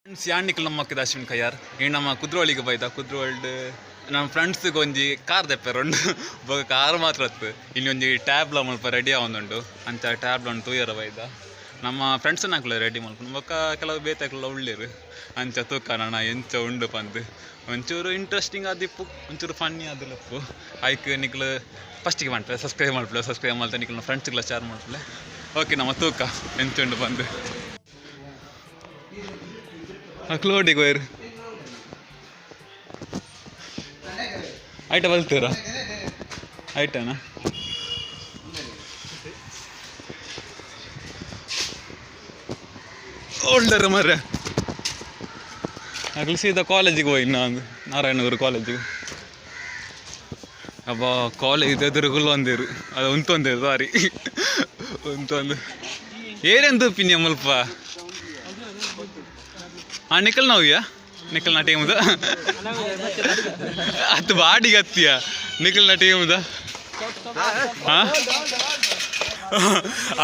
ಯಾನಿಕ್ಲು ನಮ್ಮ ಅಶ್ವಿನ್ ಕಯ್ಯಾರ್. ಈ ನಮ್ಮ ಕುದ್ರೋಳಿಗೆ ಬೈದ ಕುದ್ರೋಳ್ಡ್ ನಮ್ಮ ಫ್ರೆಂಡ್ಸ್ಗೆ ಒಂಜಿ ಕಾರ್ ದೆಪ್ಪೆರುಂಡು. ಬೊಕ ಕಾರ್ ಮಾತ್ರ ಅತ್ತು, ಇಲ್ಲಿ ಒಂಜಿ ಟ್ಯಾಬ್ಲ ಮುಲ್ಪ ರೆಡಿ ಆವೊಂದುಂಡು. ಅಂಚ ಟ್ಯಾಬ್ಲ ತೂಯರ ಬೈದ. ನಮ್ಮ ಫ್ರೆಂಡ್ಸ್ನಕುಲು ರೆಡಿ ಮಲ್ಪುನು, ಬೊಕ ಕೆಲವು ಬೇತೆಕ್ಲ ಉಳ್ಳೇರು. ಅಂಚ ತೂಕ ನನ ಎಂಚ ಉಂಡು ಪಂದ್. ಒಂಚೂರು ಇಂಟ್ರೆಸ್ಟಿಂಗ್ ಆದಿಪ್ಪು, ಒಂಚೂರು ಫನ್ನಿ ಆದಿಪ್ಪು. ಐಕ್ ನಿಕ್ಲು ಫಸ್ಟಿಗೆ ಮಾಡ್ತಾರೆ ಸಬ್ಸ್ಕ್ರೈಬ್ ಮಾಡ್ಪಿಲ್ಲ, ಸಬ್ಸ್ಕ್ರೈಬ್ ಮಾಡ್ತಾ ನಿಕ್ಲು ಫ್ರೆಂಡ್ಸ್ಗೆಲ್ಲ ಶೇರ್ ಮಾಡ್ಪಿಲ್ಲ. ಓಕೆ, ನಮ್ಮ ತೂಕ ಎಂಚ ಉಂಡು ಪಂದ್. ಅಕ್ಲೋಡಿಗೆ ವೈರ್ ಐಟ ಬಲ್ತೀರ ಐಟನಾ? ಓಲ್ಡರ್ ಮರ್ರೆ. ಅಕ್ಲು ಸೀದಾ ಕಾಲೇಜಿಗೆ ಹೋಗಿ ನಾನು ನಾರಾಯಣಗುರು ಕಾಲೇಜಿಗೆ. ಅಬ್ಬ, ಕಾಲೇಜ್ ಎದುರು ಒಂದಿರು ಅದು ಉಂತೊಂದಿರು, ಸಾರಿ, ಉಂತೊಂದು ಏನೇನು ತೂಪಿನಿ ಮುಲ್ಪ. ಆ ನಿಕಲ್ ನೋವಿಯಾ? ನಿಕಲ್ ನ ಟೀಮ್ದ ಅದು ಬಾಡಿಗೆ ಹತ್ತಿಯ ನಿಕಲ್ ನ ಟೀಮ್ದ. ಹಾಂ,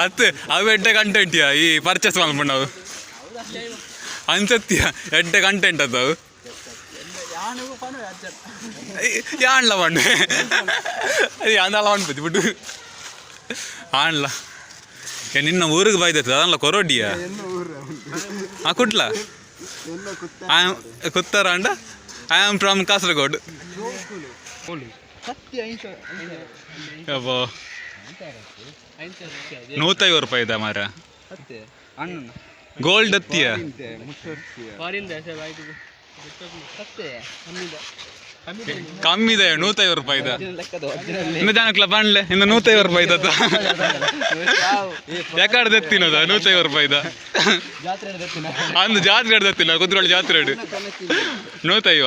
ಅತ್ತು ಅವು ಎಡ್ಡೆ ಕಂಟೆಂಟಿಯಾ ಈ ಪರ್ಚೇಸ್ ಮಲ್ಪುಂಡವು ಅನ್ಸತ್ಯ ಎಡ್ಡೆ ಕಂಟೆಂಟ್ ಅದು. ಯಾನ್ಲ ಪಂಡು ಅದು ಯಾನ್ಲ ಪನ್ಪತಿ ಬಿಟ್ಟು ಆನ್ಲ. ನಿನ್ನ ಊರಿಗೆ ಬೈದತ್ತು ಅದಲ್ಲ ಕೊರೋಡಿಯ. ಆ ಕುಡ್ಲ I ಕುತ್ತಾರ ಅಂಡ. I am from Kasaragod. ಅಬ್ಬೋ, 150 ರೂಪಾಯಿ ಇದೆ ಮಾರ. ಗೋಲ್ಡ್ ಅತ್ತಿಯ. ಕಮ್ಮಿ ಇದೆ, 150 ರೂಪಾಯಿ ಇದೆ. ಇನ್ನು ಜನಕ್ಲ ಪಂಡ್ಲೆ ಇನ್ನು 150 ರೂಪಾಯಿ ಇದ್ದತ್ತ. ಯಾಕಾಡ್ದು ಎತ್ತಿನದ 150 ರೂಪಾಯಿ ಇದ್ದ ಅಂದು ಜಾತ್ರೆ ಎತ್ತಿನ ಕುದ್ರೋಳಿ ಜಾತ್ರೆ 150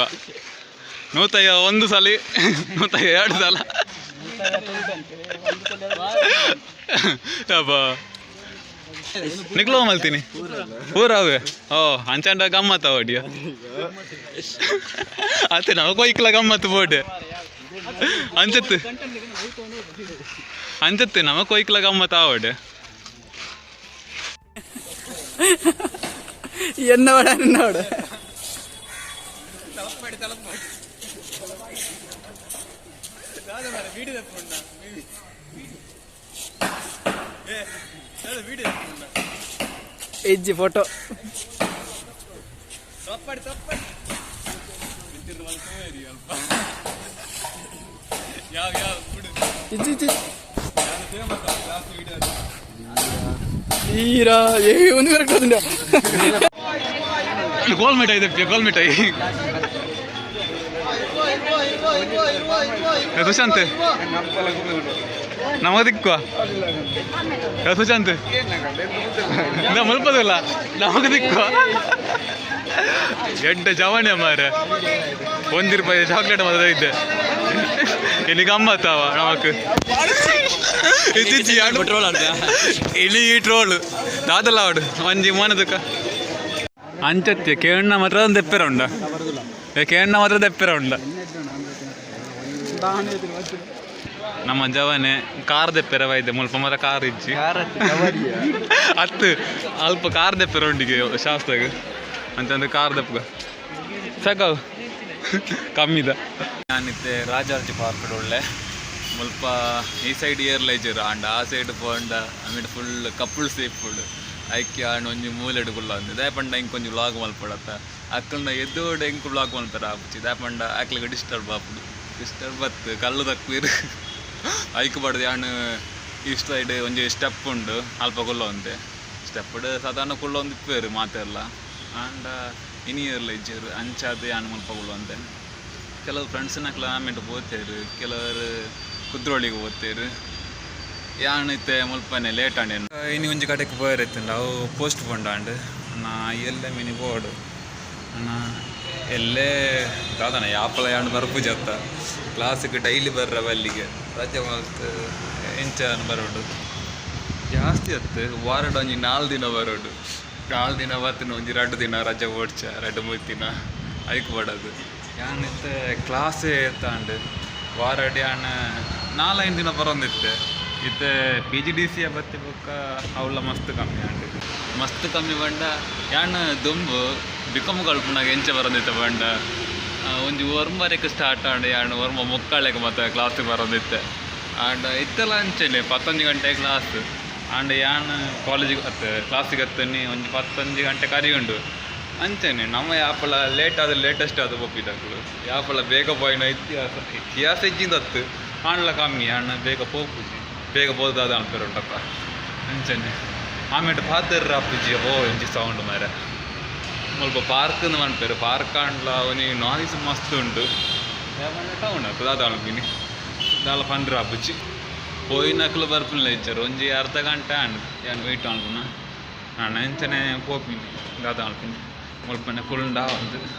150 ಒಂದು ಸಲ, 150 ಎರಡು ಸಲ. ಅಬ್ಬಾ, ನಿಕ್ಲೋ ಮಲ್ತೀನಿ ಪೂರ ಅವೇ. ಓ, ಅಂಚಂಡ ಗಮ್ಮತ್ತ ಹೊಡಿಯ ಅತ್ತೆ. ನಾವು ಕೊಯ್ಕ್ಲ ಗಮ್ಮತ್ತು ಬೋಡೆ ಅಂಚತ್ತು ಅಂಚತ್ತೆ. ನಮ ಕೊಯ್ಕ್ಲ ಗಮ್ಮತ್ತ ಆವಡೆ. എന്നോട് എന്നോട് ಎಜ್ಜಿ ಫೋಟೋ. ಯಾವ ಯಾವ ಬಿಡು. ಇಜ್ಜಿ ಇಜ್ಜಿ ತೀರಾ ಏ ಒಂದು ಕರೆಕ್ಟ್ ಅದುಂಡ. ಗೋಲ್ ಮಿಠಾಯಿ ತೆಪ್ಪಿ, ಗೋಲ್ ಮಿಠಾಯಿ. ಸುಶಾಂತ್, ನಮಗ ದಿಕ್ಕುವ ಸುಶಾಂತ್ ಮುಲ್ಪದಲ್ಲ, ನಮಗ ದಿಕ್ಕುವ. ಎಡ್ಡ ಜವಣೆ ಮಾರ, 1 ರೂಪಾಯಿ ಚಾಕ್ಲೇಟ್ ಮಾತ್ರ ಇದ್ದೆ. ಇಲ್ಲಿ ಗಮ್ಮತ್ತಾವ ನಮಕ್. ಇಲಿ ಟ್ರೋಲ್ ದಾದಲ್ಲ ಆಡು ಒಂಜಿ ಮೋನದಕ್ಕ ಅಂಚತ್ಯ. ಕೇಣ್ಣ ಮಾತ್ರ ದೆಪ್ಪೆರ ಉಂಡ, ಕೇಣ್ಣ ಮಾತ್ರ ದೆಪ್ಪೆರ ಉಂಡ. ನಮ್ಮ ಜವನೆ ಕಾರ್ ದೆಪ್ಪೆರ ವೈದ್ಯ ಮುಲ್ಪ ಮಾತ್ರ ಕಾರ್ ಇಜ್ಜಿ ಅತ್ತು ಅಲ್ಪ ಕಾರ್ ದೆಪ್ಪೆರ ಉಂಡಿಗೆ ಶಾಸ್ತ್ರಗ್ ಅಂತಂದ್ರೆ ಕಾರ್ ದೆಪ್ಪಗ ಸಾಕಾವು ಕಮ್ಮಿದ. ನಾನಿತ್ತೆ ರಾಜಾರ್ಜಿ ಪಾರ್ಕ್ ಒಳ್ಳೆ. ಮುಲ್ಪ ಈ ಸೈಡ್ ಏರ್ಲೈಜರ್ ಆಂಡ ಆ ಸೈಡ್ ಪೋಂಡ ಆಮೇಲೆ ಫುಲ್ ಕಪಲ್ಸ್ ಇಪ್ಪುಡು. ಐಕ್ಕೆ ಆಂಡ ಒಂಜಿ ಮೂಲೆಡ್ ಕುಲ್ಲ ಅಂದ್ ದಾಯೆ ಪಂಡ ಇಂಕ್ ಒಂಜಿ ವ್ಲಾಗ್ ಮಲ್ಪಡತ್ತ. ಅಕ್ಕಲ್ನ ಎದ್ದೋಡು ಎಂಕ್ ವ್ಲಾಗ್ ಮಲ್ಪರ ಆಪುಜಿ. ದಾಯೆ ಪಂಡ ಅಕ್ಲೆಗ್ ಡಿಸ್ಟರ್ಬ್ ಆಪುಡು. ಡಿಸ್ಟರ್ಬ್ ಅತ್ತು, ಕಲ್ಲು ದಕ್ಪೀರು. ಐಕ್ ಬಡ್ದು ಯಾನ್ ಈ ಸೈಡ್ ಒಂಜಿ ಸ್ಟೆಪ್ ಉಂಡು, ಅಲ್ಪ ಕುಲ್ಲೊಂದೆ. ಸ್ಟೆಪ್ಡ್ ಸಾಧಾರಣ ಕುಲ್ಲೊಂದು ಇಪ್ಪುವೆರ್ ಮಾತೆರ್ಲ. ಆಂಡ ಇನಿ ಏರ್ಲ ಇಜ್ಜೆರ್, ಅಂಚಾದ್ ಯಾನ್ ಮುಲ್ಪ ಕುಲ್ಲೊಂದೆ. ಕೆಲವು ಫ್ರೆಂಡ್ಸ್ನಕ್ಲ ಆಮೇಲೆ ಪೋತೆರ್, ಕೆಲವರು ಕುದ್ರೋಳಿಗೆ ಪೋತೆರ್. ಯಾನ್ ಇತ್ತೆ ಮುಲ್ಪನೆ ಲೇಟ್ ಆಂಡ್. ಇನಿ ಒಂಜಿ ಕಡೆಕ್ ಪೋಯೆರೆ ಇತ್ತುಂಡು, ಅವು ಪೋಸ್ಟ್ ಪೋಂಡ್ ಆಂಡ್. ನಾ ಎಲ್ಲೆ ಮಿನಿ ಪೋಡು ಅಣ್ಣ. ಎಲ್ಲೇ ದಾದನ ಯಾಪಲ ಯಾನ್ ಬರ್ಪುಜಿ ಅತ್ತ. ಕ್ಲಾಸಿಗೆ ಡೈಲಿ ಬರ್ರ ಬಲ್ಲಿಗೆ ರಜೆ ಮಲ್ತ್ ಎಂಚ ಬರೋಡು ಜಾಸ್ತಿ ಅತ್ತು. ವಾರಡ್ ಒಂಜಿ 4 ದಿನ ಬರೋಡು. 4 ದಿನ ಬತ್ತಿನ ಒಂಜಿ 2 ದಿನ ರಜೆ ಓಡ್ಚ, 2-3 ದಿನ ಐಕ್ ಬಡದು. ಯಾನ್ ಇತ್ತೆ ಕ್ಲಾಸೇ ಎತ್ತಾಂಡ್. ವಾರಡ್ ಯಾನ್ 4-5 ದಿನ ಬರೋಂದಿತ್ತೆ. ಇತ್ತೆ ಪಿ ಜಿ ಡಿ ಸಿ ಬತ್ತಿ ಬೊಕ್ಕ ಅವಳ ಮಸ್ತ್ ಕಮ್ಮಿ ಆಂಡ್. ಮಸ್ತ್ ಕಮ್ಮಿ ಪಂಡ ಯಾನ್ ದುಂಬು ಬಿಕಮ್ ಕಲ್ಪುನಾಗ ಎಂಚ ಬರೋದಿತ್ತೆ ಪಂಡ ಒಂಜಿ ಒರ್ಂಬರೆಗ್ ಸ್ಟಾರ್ಟ್ ಆಂಡ್. ಯಾನ್ ಒರ್ಂಬ ಮುಕ್ಕಾಲೆಗ್ ಮಾತ ಕ್ಲಾಸಿಗೆ ಬರೋದಿತ್ತೆ. ಆಂಡ ಇತ್ತೆಲ ಅಂಚನೆ ಪತ್ತೊಂಜಿ ಗಂಟೆ ಕ್ಲಾಸ್ ಆಂಡ ಯಾನ್ ಕಾಲೇಜಿಗೆ ಅತ್ತೆ ಕ್ಲಾಸಿಗೆ ಹತ್ತನಿ ಒಂಜಿ ಪತ್ತೊಂಜಿ ಗಂಟೆ ಕರಿಯುಂಡು. ಅಂಚನೆ ನಮ್ಮ ಯಾಪಲ ಲೇಟ್ ಆದ್ ಲೇಟೆಸ್ಟ್ ಆದ್ ಪೋಪಿನಕುಲು. ಯಾಪಲ ಬೇಗ ಪೋಯಿನ ಇತಿಹಾಸ ಇತಿಹಾಸ ಇಜ್ಜಿಂದತ್ತು ಆಂಡಲ ಕಮ್ಮಿ. ಯಾನ್ ಬೇಗ ಪೋಪುಜಿ, ಬೇಗ ಪೋದಾದ ಅನ್ಪೇರುಂಟಪ್ಪ. ಅಂಚನೆ ಆಮೇಲೆ ಪಾತೆರ್ರ ಆಪುಜಿ. ಓ ಒಂಜಿ ಸೌಂಡ್ ಮಾರೆ. ಮುಲ್ಪ ಪಾರ್ಕ್ ಪನ್ಪೆರ್. ಪಾರ್ಕ್ ಆಂಡ್ಲ ಒಂಜಿ ನಾಯ್ಸ್ ಮಸ್ತ್ ಉಂಡು. ಟೌನ್ ಅತ್ತು ದಾದ ಅನ್ಪಿನಿ ದಾಲ ಪಂಡ್ರ ಆಪುಜಿ. ಪೋಯಿನಕುಲು ಬರ್ಪಿನಿಲ್ಲ ಇಜ್ಜಾರ್. ಒಂಜಿ ಅರ್ಧ ಗಂಟೆ ಆಂಡ್ ಯಾನ್ ವೆಯ್ಟ್ ಮನ್ಪುನ. ನಾನು ಅಂಚನೆ ಪೋಪಿನಿ ದಾದ ಮನ್ಪಿನಿ ಮುಲ್ಪನೆ ಕುಲ್ಂಡ ಒಂದು.